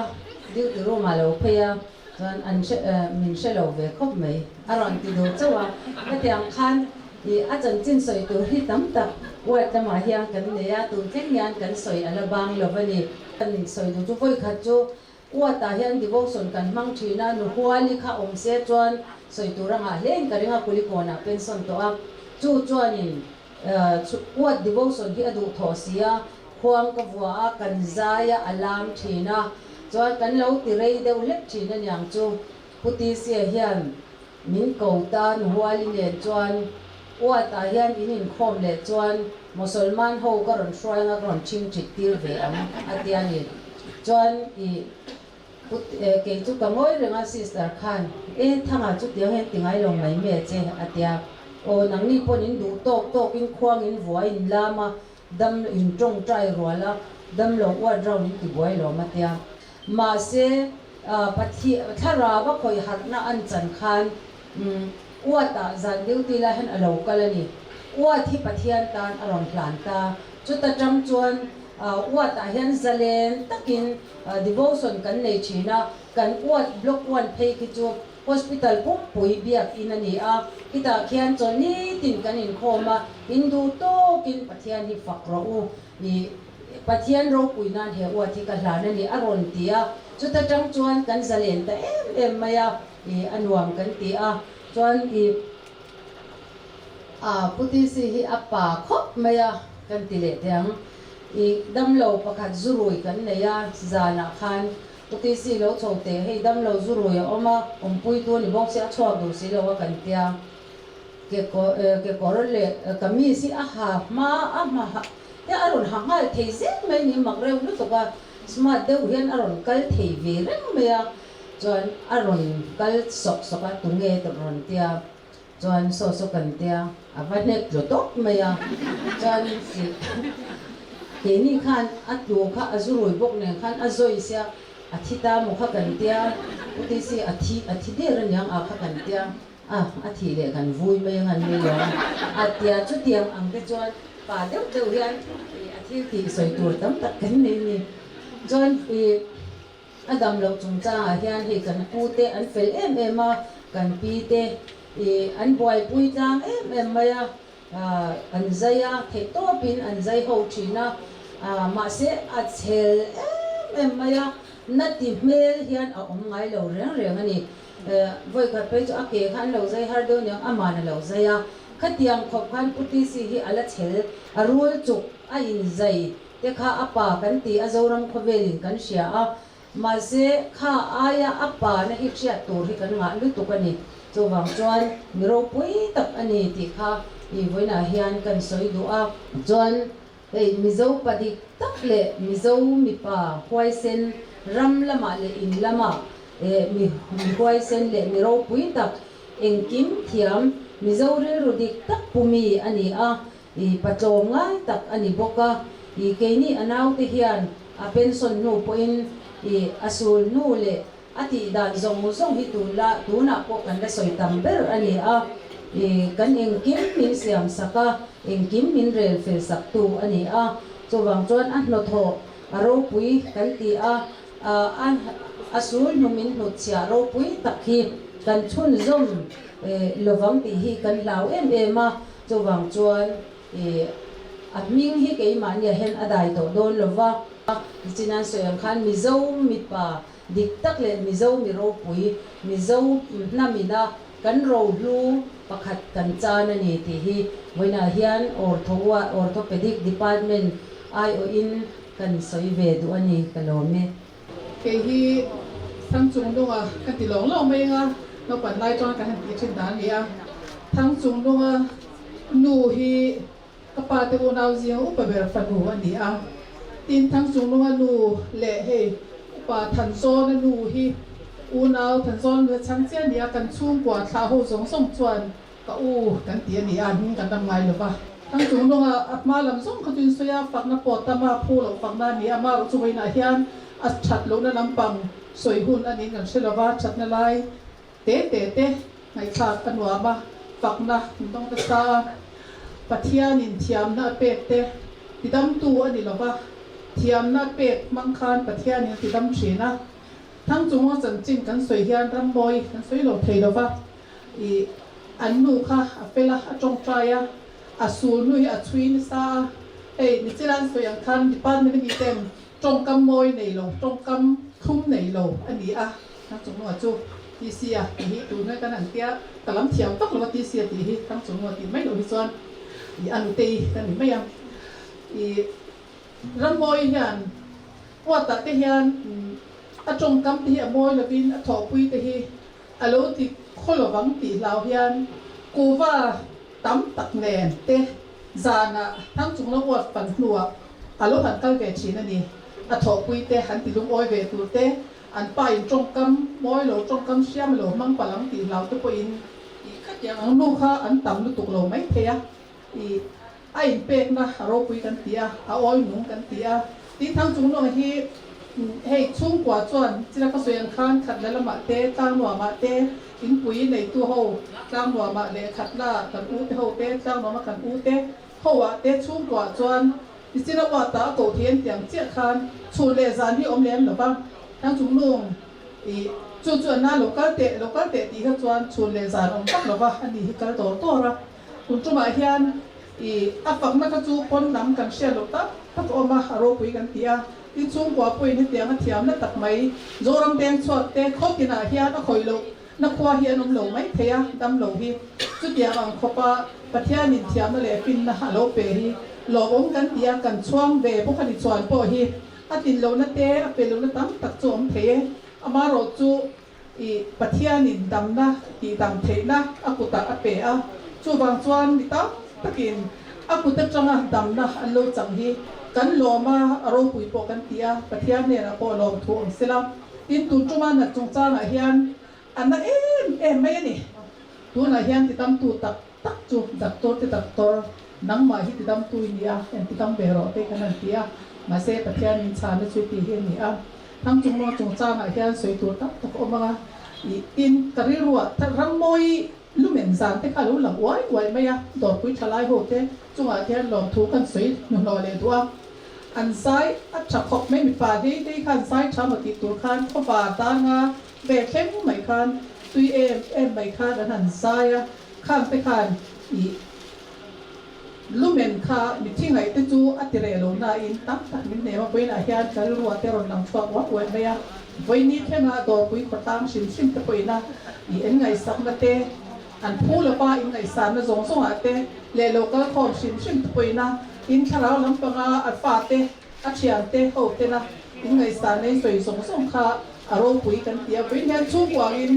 Duty room ah lo phei a, chuan an hre min hre lo ve khawp mai a rawn ti duh chauh a, hetiang khan ih a chanchin sawi tur hi tam tak ward lamah hian kan nei a, tun thleng hian kan sawi a la bang lo a ni. Kan sawi duh chu vawi khat chu ward ah hian devotion kan hmang thin a, nu Huali kha awm se chuan sawi tur a ngah hle in ka ring a, Kulikawnah pension tawh a, chu chuanin ward devotion hi a duh thawh si a, Khuang ka vua a, kan zai a, a lam thin a, chuan kan lo ti rei deuh hlek thin aniang chu. Pu Tisia hian min ko tan Huali nen chuan Uatah hian in inkhawm leh chuan Mosolman ho ka rawn hruai anga ka rawn chhing thit tir ve ang a tia ni. Chuan i Pu kei chu ka ngawi reng a sister khan e Thanga chu tiang hian ti ngai lo mai me che a tia. Aw nangni pawn in duh tawk tawk in khuang in vua in lam a, Dam in tawngtai rual a, dam lo uat round in ti buai lo ma tia. Mahse, Pathian thlarau a khawih harhna an chan khan uat ah zan duty lai hian a lo kal a ni. Uat hi Pathian tan a rawn hlan ta. Chuta tang chuan uat ah hian zalen takin devotion kan nei thin a, kan uat block one phei khi chu Hospital pumpui biakinn a ni a, khitah khian chaw nitin kan inkhawm a, in duh tawkin Pathian hi fak rawh u, i Pathian ropui nan he uat hi ka hlan a ni a rawn ti a, chuta tang chuan kan zalen ta em em mai a, i a nuam kan ti a, chuan i a Pu TC hi a pa khawp mai a kan ti leh teh ang, i damlo pakhat zurui kan nei a, zanah khan Utc lo chho teh, hei damlo zu rui a awm a, awmpui tu a ni bawk si, a chhuak duh si lo a kan tia. Kekawr leh kamis hi a ha hma a hma te a rawn ha nghal thei zel mai ni, mak reuh lutuk a, smart deuh hian a rawn kal thei ve reng mai a, chuan a rawn kal sawk sawk a, tunge ta rawn tia, chuan saw saw kan tia, a va hnek tlu tawp mai a, chuan keini khan a tlu kha a zu rui bawk nen khan a zawi sia, a thi ta maw kha kan tia, U Tc a thi a thi der aniang a kha kan tia, a a thih leh kan vui mai ang an ni lo a tia, chutiang ang te chuan pa deuh deuh hian a thil tih sawi tur tam tak kan nei a ni, chuan ih. A dam loh chungchangah hian hei kan pu te an fel em em a, kan pi te ih an buaipui tlang em em mai a, an zai a, theih tawpin an zai ho thin a, mahse a chhel em em mai a, na ti hmel hian a awm ngai lo reng reng a ni. Vawikhat phei chu a ke kha an lo zai har deuh aniang, aman a lo zai a, khatiang khawp khan Pu TC hi a la chhel, a rul chuk a inzai Te kha a pa kan ti a Zoram khawvelin kan hria a, mahse kha aia a pa na hi hriat tur hi kan ngah lutuk a ni. Chuvang chuan mi ropui tak a ni tih kha i vawiinah hian kan sawi duh a. Chuan hei Mizo pa dik tak leh Mizo mipa huaisen ram lamah leh in lamah eh mi huaisen leh mi ropui tak engkim thiam Mizo rilru dik tak pu mi a ni a. I patlawm ngai tak a ni bawk a, i keini a naute hian a pension hnu pawhin i a sul hnu leh A tih dan zawng zawng hi tunla tunah pawh kan la sawi tam ber a ni a, ih kan engkim min siam sak a, engkim min rel fel sak tu a ni a, chuvang chuan a hnawthawh a ropui kan ti a, a a sul hnu min hnutchhiah ropui tak hi kan chhunzawm lovang tih hi kan hlau em em a, chuvang chuan Ih, a hming hi keimahniah hian a dai tawh dawn lo va. Nichinan sawi ang khan Mizo mipa dik tak leh Mizo mi ropui, Mizo hnamina kan rohlu pakhat kan chan a ni tih hi vawiinah hian Ortho Orthopedic Department aiawhin kan sawi ve duh a ni, ka lawm e. Kei hi Thangchungnunga ka ti lawng lawng mai anga naupan lai chuan ka han tih thin dan a ni a. Thangchungnunga nu hi ka pa te unau zinga upa ber fanu a ni a. Tin, Thangchungnunga nu leh hei upa Thanzawna nu hi unau Thanzawna nu hi a chhang chiah a ni a. Kan chhungkua thlah ho zawng zawng chuan Ka u kan ti a ni a, hming kan ram ngai lo va. Thang chung lawnga a hma lam zawng kha chu in sawi a, fakna pawh tam a, phu loh fakna a ni a, amaherawh chu vawiinah hian a that lohna lampang sawi hun a niin kan hre lo va, thatna lai te te te ngaihthlak a nuam a, fakna in dawng nasa a, Pathianin thiamna a pek te tidamtu a ni lo va, thiamna a pek hmang khan Pathianin a tidam thin a, Thang chunga chanchin kan sawi hian rammawi kan sawi lo thei lo va. I an nu kha a fel a, a tawngtai a, a sul nu hi a chhui nasa a, hei nichila an sawi ang khan department ami ten tawngkam mawi nei lo, tawngkam thlum nei lo a ni a, Thangchungnua chu TC a tih hi tun hnuai kan han tia, ka lam thiam vak lo a TC a tih hi Thangchungnua tih mai loh hi chuan i a nutei ka ni mai a, i Rammawi hian Puatah te hian a tawngkam te hi a mawi lovin a thawhpui te hi A lo ti khaw lovang tih hlau hian kuva tam tak nen te zanah thangchung lo uat fan hnuah a lo han kal ve thin a ni. A thawhpui te han ti lungawi ve tur te, an pa in tawngkam mawi lo tawngkam hriam lo hmang palang tih hlau te pawhin ih khatiang ang nu kha an tam lutuk lo mai thei a, ih a inpekna a ropui kan ti a, a awi nung kan ti a. Tin, Thangchung Luang hi hei chhungkua chuan chila ka sawi ang khan khat la lamah te, tlang nuamah te, inpui neitu ho tlang nuamah leh khat la kan u te ho te, tlang nuama kan u te ho ah te chhungkua chuan tichina uata a koh thei an ti ang chiah khan chhun leh zan hi awm lem lo va. Thangchung Luang i chu chu an na lo kal teh, lo kal teh tih kha chuan chhun leh zan awm vak lo va, ani hi kal dawr dawr a. Tun tumah hian i a fakna kha chu pawn lam kan hriat loh tak tak a awm a, a ropui kan ti a. Tin chhungkua pawhin hetiang a thiamna tak mai Zoram Beng chhuak te khaw tinah hian a khawih loh na khua hi an awm lo mai thei a, dam lo hi. Chutiang ang khawpa Pathianin thiamna leh finna a lo pe hi lawmawm kan ti a, kan chhuang ve bawk a ni chuan pawh hi a tlin lohna te a pe lohna tam tak chu a awm thei e. Amaherawh chu I Pathianin damna tih dam theihna a kutah a pe a, chuvang chuan mi tam takin a kut atanga damna an lo chang hi kan lawm a, a ropui pawh kan ti a, Pathian hnenah pawh lawm thu awm sela. Tin, tun tuma nat chungchangah hian a na em em mai a ni. Tunah hian tidamtu tak tak chu doctor te doctor, nangmah hi tidamtu i ni a, en tidam ve rawh te kan han ti a, mahse Pathian min chhana chu tih hi a ni a. Thangchungnawh chungchangah hian sawi tur tam tak a awm ang a, ih tin ka rilruah rammawi lumen zan te kha a lo lang uai uai mai a, dawrpui thalai ho te chungah hian lawmthu kan sawi hnuhnawh leh duh a, an zai a tha khawp mai mipa hlei hlei khan zai tha maw tih tur khan khawvar danga ve thleng mai khan tui em em mai khan an han zai a, khang te khan ih Lumen kha mithi ngaih te chu a ti reh lo nain tam tak min hnem a, vawiinah hian ka rilru te rawn lang chhuak uap uap mai a, vawiini thlenga dawrpui khawtlang hrim hrim te pawhin a i en ngaihsakna te, an phu lova in ngaihsanna zawng zawngah te leh lo kal khawm hrim hrim te pawhin a in thlarau lampanga a fate, a thiante ho tena in ngaihsanna in sawi zawng zawng kha a ropui kan ti a, vawiin hian chhungkuangin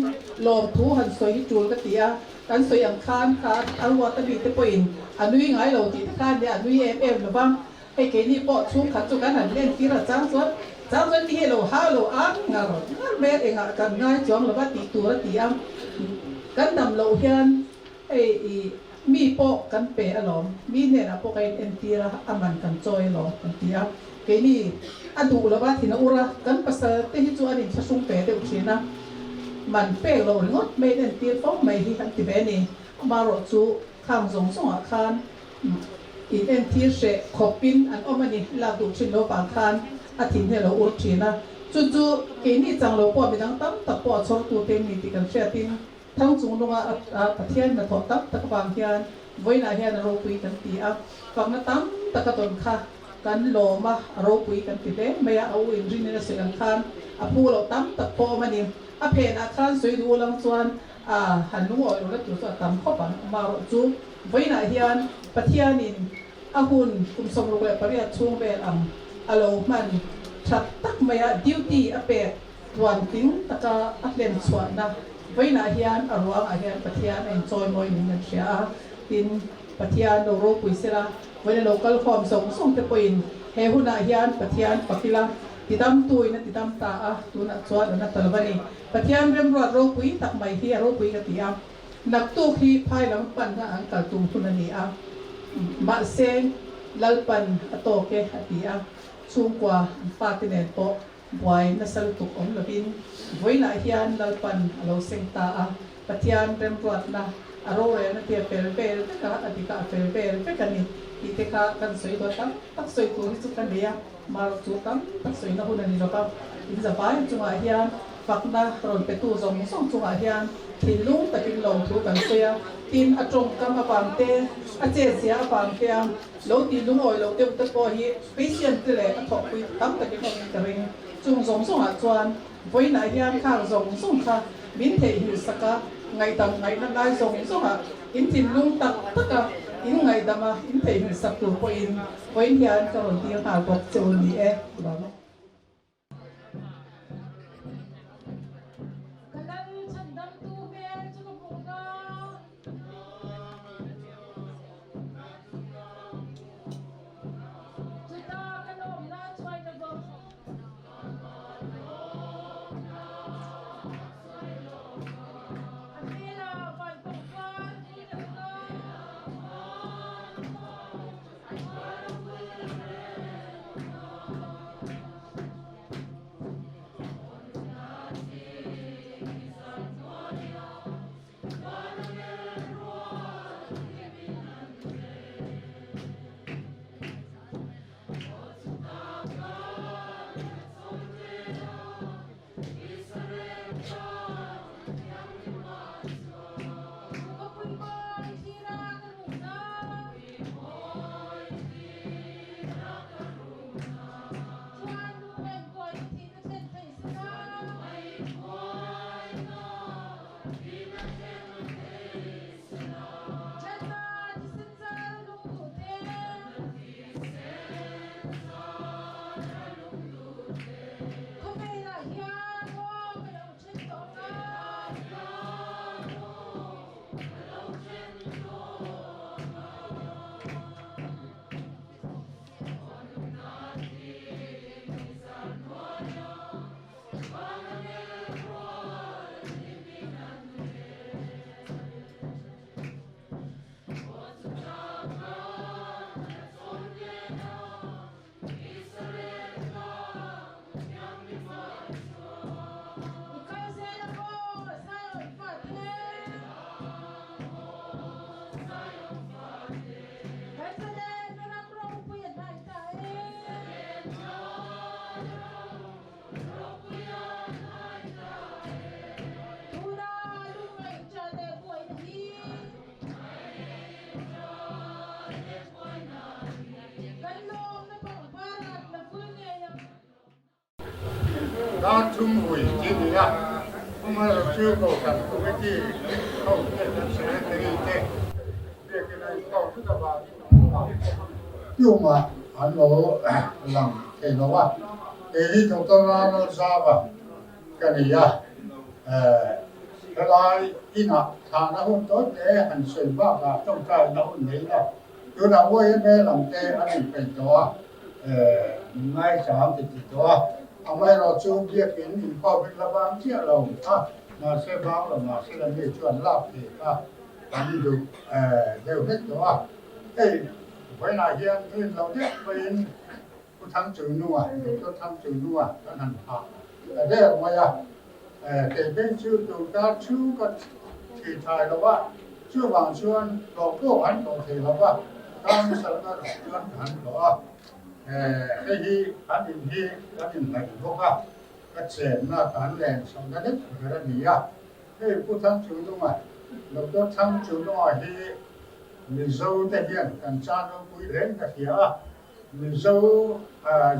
lawmthu han sawi hi tul ka ti a. Kan sawi ang khan kha a ruat a mite pawhin a nui ngai lo tih te khan nia a nui em em lo va, hei keini pawh chhungkhat chu kan han len tir a chang chuan chang chuan mi hi lo ha lo ang ngar ngar mai a engah kan ngai chuang lo va tih tur a ti a, kan dam loh hian hei i mi pawh kan pe alawm, mi hnenah pawh ka in entir a, a man kan chawi alawm kan ti a. Keini a duh lova thin a ur a, kan pasal te hi chu an inthlahrung ve deuh thin a, man pek loh ringawt mai an entir fo mai hi an ti ve a ni. Amaherawh chu khang zawng zawngah khan in entir hreh khawpin an awm a ni, lak duh thin lo vang khan a thin hi a lo ur thin a. Chu chu keini chang lo pawh midang tam tak pawh a chhawrtu te an ni tih kan hriatin Thang chung lunga Pathian hnathawh tam tak avang hian vawiinah hian a ropui kan ti a, fakna tam taka dawn kha kan lawm a, a ropui kan ti hle mai a, a u inrinin a sawi ang khan a phu loh tam tak pawh awm a ni. A phenah khan sawi duh ulang chuan a han lungawi lo na tur chu a tam khawp ang. Amaherawh chu vawiinah hian Pathianin a hun kum 68 chhung vel ang a lo hman that tak mai a, duty a pek Tluantling taka a hlen chhuahna vawiinah hian a ruangah hian Pathian a inchawimawi niin an hria a, tin, Pathian lo ropui sela, vawiina lo kal khawm zawng zawng te pawhin he hunah hian Pathian fak ila, tidamtuin a tidam ta a, tunah chuan an a ta lo a ni. Pathian remruat ropui tak mai hi a ropui ka ti a, naktuk hi phai lam panna an kal tum hun a ni a, mahse Lalpan a tawk e a ti a, chhungkua an fate nen pawh Buai nasa lutuk awm lovin vawiinah hian Lalpan a lo seng ta a, Pathian remruatna a rorelna te a fel vel vek a, a dikah a fel vel vek a ni tih te kha kan sawi dawn tam tak sawi tur hi chu ka nei a, marawh chu tam tak sawina hun a ni lova, in zavai chungah hian fakna rawn petu zawng zawng chungah hian thinlung takin lawmthu kan sawi a, tin a tawngkam avang te, a chetzia avang te a. Lo tih lungawi loh deuh te pawh hi patient te leh a thawhpui tam takin awmin ka ring. Chung zawng zawngah chuan vawiinah hian khang zawng zawng kha min theihnghilh sak a, ngaihdam ngaihna lai zawng zawngah in thinlung tak taka in ngaihdam a, in theihnghilh sak tur pawhin vawiin hian ka rawn tir nghal bawk che u ni e. Ka lal chhandamtu hmel chu ka hmuh na. Chuta ka lawmna chuai na bawk. A hmelah van pangpar vul reng na. Dar thum hui chi ni a, amaherawhchu Kohhran Committee ho te kan Secretary te biakin a inkhawm vek avangin tumah an lo lang thei lo a, kei hi Doctor Ronald Zava ka ni a, helai inah thlahna hun tawi te han sawi bakah tawngtaina hun nei lo, tunah YMA lam te an inpeih tawh a, min ngaithla ti ti tawh a, amaherawhchu biakin inkhawm in la bang chiah lo a, mahse bang lo mahse la mi chuan lak thei kha an duh deuh hlek tawh a, hei vawiinah hian rin lo deuh pawhin. Pu Thangchungnunga, Doctor Thangchungnunga kan han thah ta der mai a. Kei phei chu tun kar chu ka thi thai lo a, chuvang chuan hlawh pawh han hlawh thei lo va, council erawh chuan ka han hlawh a. Hei hi kan in hi kan inhnaih bawk a, ka chenna kan len chhohna lek ber a ni a. Hei Pu Thangchungnunga, Doctor Thangchungnunga hi Mizo te hian kan chan ropui reng ka hria a, Mizo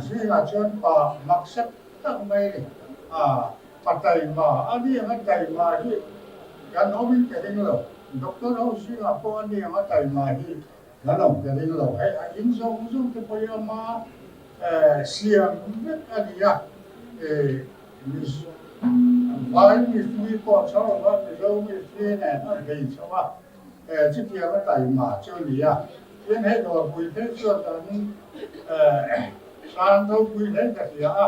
zingah chuan pa mak sek tak mai a ni. Pa taima, a ni anga taima hi kan awmin ka ring lo. Doctor ho zingah pawh a ni anga taima hi kan awm ka ring lo. Hei a in zawng zawng te pawh hi ama siam vek a ni a. Vai mistri pawh chho lo va, Mizo mistri nen a bei chho a. Chutiang a taima chu a ni a, tin hei dawrpui phei chuan kan hlan ropui hle ka hria a,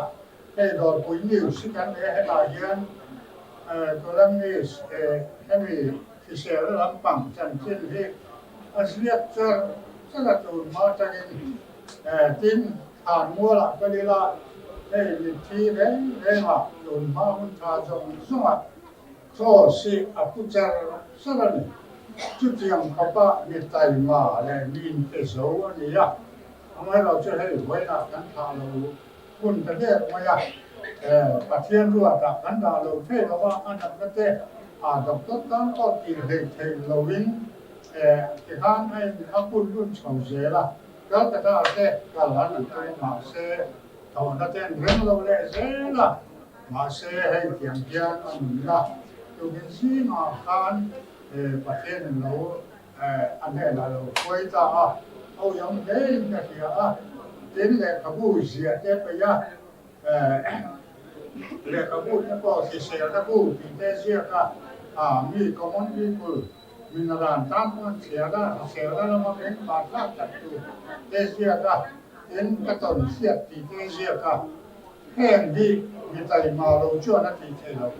hei dawrpui news hi kan nei a, hetah hian columnist hemi hrisel lampang chanchin hi a ziak char char a tun hma atangin tin Thlanmualah kal ila hei mitthi reng rengah tun hma hun tha zawng zawngah Cross hi a pu char char a ni. Chutiang khawpa mi taima leh mi inte zo a ni a, amaherawh chu hei vawiinah kan thlah lo hun ta der mai a, Pathian ruatah kan dah lo thei lo a, a natna te a doctor tan pawh tih hlei thei loin tikhan a in a kun lun chho zel a, Calcutta te kal an an tum a mahse thawhna te an reng lo leh zel a. Mahse, hei tiang hian a nunna tukin zingah khan Pathianin lo a hnenah lo hruai ta a, auiang hlein ka hria a, tin lehkhabu ziah te peih a, lehkhabu te pawh hriselna bu tih te ziak a, mi common people min ran tan pawn chhiar a, hriselna lama bengvar tlak tak tur te ziak a, tin ka tawn hriat tih te ziak a. Heng hi mi taima lo chuan a tih theih loh.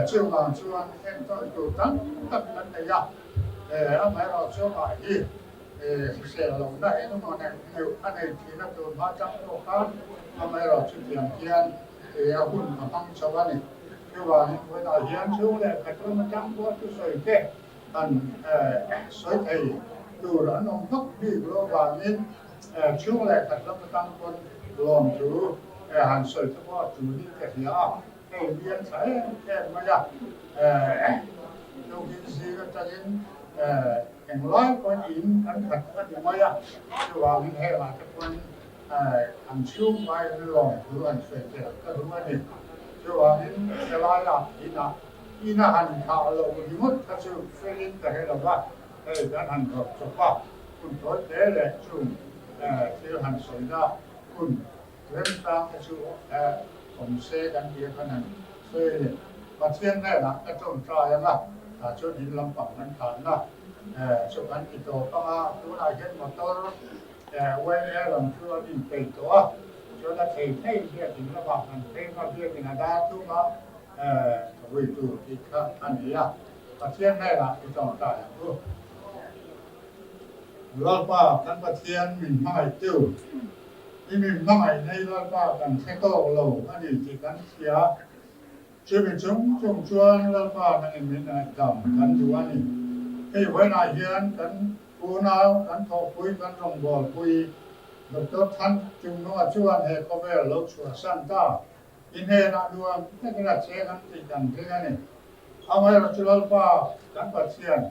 Chuvang chuan entawn tur tam tak kan nei a, amaherawh chungah hi hrisel lohna engemaw nen neuh a nei thihna tur hma chang pawh khan amaherawh chutiang hian a hun a hmang chho a ni. Chuvangin vawiinah hian chhung leh khat ram atang pawh thusawi te han sawi thei tur an awm vak bik loh avangin Chhung leh khat lam atang pawn lawm chu han sawi te pawh a tul in ka hria a, hei mi an tha em em mai a, tukin zing atangin englai pawn in an khat a ni mai a, chuvangin hengah te pawn an chhung ngaiin lawm thu an sawi tel ka duh a ni. Chuvangin helaiah inah ina han thah loh ringawt kha chu felin ka hre lo va. Hei kan han rawt chawp a, hun tawi hle leh chung thil han sawina hun remchang te chu awm se kan tih a kan han sawi a ni. Pathian hnenah ka tawngtai ang a, tah chuan in lampang kan tlanna chu kan ti tawp ang a, tunah hian motor YMA lam chu an inpeih tawh a, chuan a thei thei biakin lamah kan phei hma biakin a dar tum a vui tur tih kha a ni a. Pathian hnenah i tawngtai ang u. Lalpa kan Pathian min hmangaihtu, i min hmangaih nei Lalpa kan hre tawk lo a ni tih kan hria. Chumi chung chung chuan Lalpa nangin min ngaihdam kan duh a ni. Hei vawiinah hian kan unau, kan thawhpui, kan rawngbawlpui Doctor Than Chungnunga chuan he khawvel lo chhuahsan ta. I hnenah nuam takin a cheng ang tih kan ring a ni. Amaherawhchu Lalpa kan Pathian,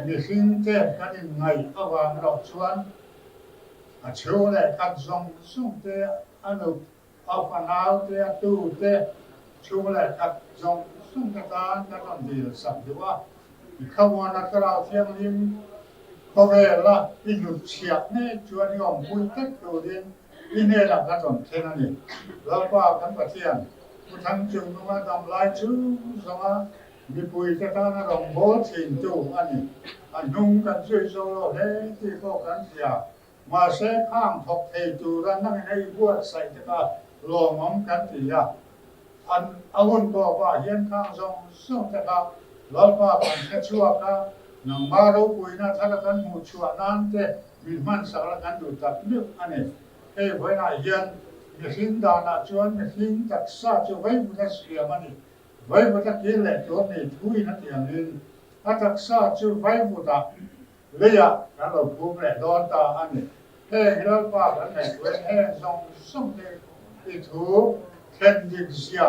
mihringte kan inngaih avang erawh chuan a chhung leh khat zawng zawng te, a nu, a fanau te, a tu te, chhung leh khat zawng zawng te tan kan rawn dil sak duh a. I khamuana Thlarau Thianghlim khawvela i hnutchhiah mek chuan i awmpui tlat turin I hnenah kan rawn thlen a ni. Lalpa kan Pathian, Pu Thangchungnunga dam lai chu zawnga mipuite tana rawngbâwl thintu a ni. A hnung kan zui zo lo hle tih pawh kan hria. Mahse, khang thawk thei tura nangin a i buatsaih te kha lawmawm kan ti a. An a hun tawpah hian khang zawng zawng te kha Lalpa kan hre chhuak a, nangmah ropuina thar a kan hmuh chhuah nan te min hmansak la kan duh tak meuh a ni. Hei vawiinah hian mihring danah chuan mihring taksa chu vaivut a siam a ni. Vaivut a kir leh tur ni thuin a ti angin a taksa chu vaivutah leiah kan lo phum leh dawn ta a ni. Heng Lalpa kan ngaihtuahin heng zawng zawng te i thu thlen dik zia,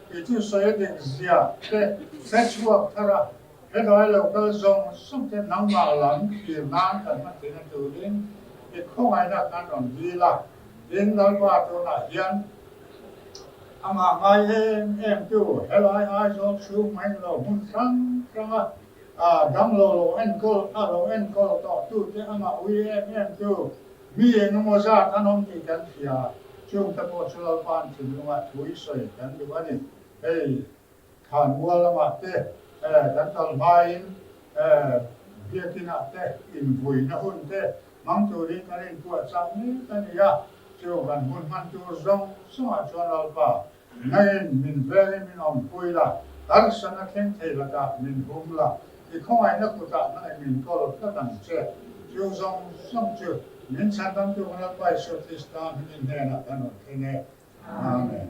i thusawi dik zia te hre chhuak thar a, helai lo kal zawng zawng te nangmah lam thlir nan kan hman theihna turin i khawngaihna kan rawn dil a. Tin, Lalpa tunah hian amah ngai em em tu helai Aizawl chhung mai lo hmun hrang hrang a, A damlo lo enkawl a lo enkawl tawh tute amah ui em em chu mi eng emaw zat an awm tih kan hria. Chungte pawh chu Lalpa'n thinlungah thu i sawi kan duh a ni. Hei Thlanmual lamah te kan kal hmain biakinah te invuina hun te hmang turin kan inpuahchah mek a ni a. Chu kan hun hman tur zawng zawngah chuan Lalpa Nangin min vengin min awmpui la, harsatna thleng thei lakah min hum la, i khawngaihna kutah nangin min kawl tlat ang che. Chu zawng zawng chu min chhandamtu kan Lalpa Isua Krista hmingin hnenah kan rawn thleng e. Amen.